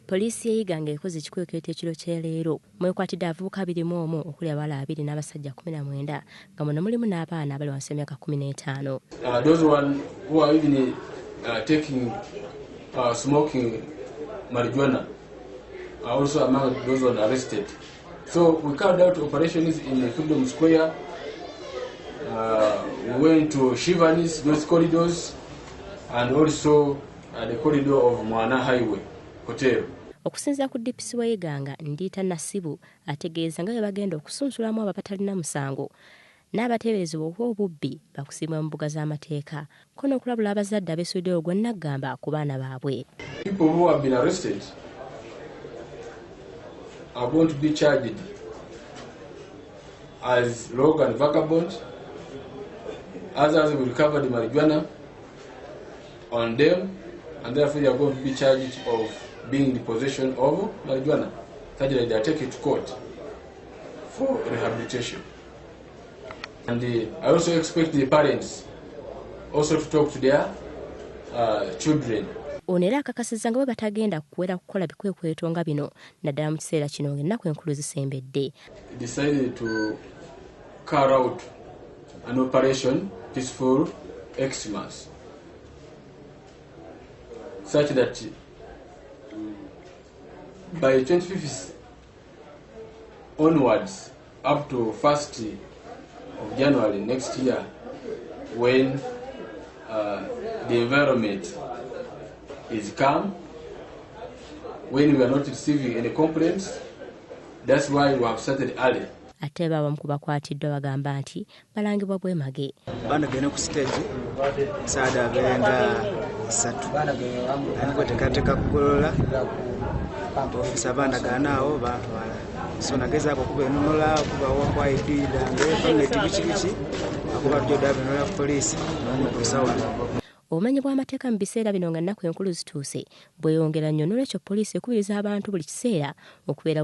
Poliisi y'e Iganga ekoze ekikwekweto ekiro ky'eleero mwekwatidde abavubuka 21 okuli abawala 2 n'abasajja 19 nga muno mulimu n'abaana abali wansi w'emyaka 15. Those one who are even taking smoking marijuana are also among those one arrested. So we carried out operations in the Freedom Square. We went to Shivanis, those corridors, and also the corridor of Mwana Highway Hotel. Okusinziira ku DPC wa Iganga, Ndiita Nasibu, ategeeza nga bwe bagenda okusunsulamu abo abatalina musango n'abateeberezebwa okuba obubbi bakusiibwa mu mbuga z'amateeka, ko n'okulabula abazadde abeesuddeyo ogwa nnaggamba ku baana baabwe. People who have been arrested are going to be charged as rogue and vagabond. Others will recover the marijuana on them, and therefore they are going to be charged of being in the possession of marijuana, such that they are taken to court for rehabilitation. And I also expect the parents also to talk to their children. Ono era akakasizza nga bwe batagenda kuwera kukola bikwekweto nga bino, naddala mu kiseera kino ng'ennaku enkulu zisembedde. Decided to carry out an operation Peaceful Xmas, such that by 25th onwards up to 1st of January next year, when the environment is calm, when we are not receiving any complaints. That's why we have started early. Ate abamu ku bakwatiddwa bagamba nti balangibwa bwemage. Banagenda ku stage saada aberenga 3, anikuteekateeka kugolola ofisa bandagaana awo bantwala, so nagezaako okubenunula, okubawa kwa ID dange, permit, biki biki, akuba tujoda benunula ku poliisi nomutuusa wano. Obumenyi bw'amateeka mu biseera bino nga nnaku enkulu zituuse bweyongera nnyo, n'olwekyo poliisi ekubiriza abantu buli kiseera okubeera buli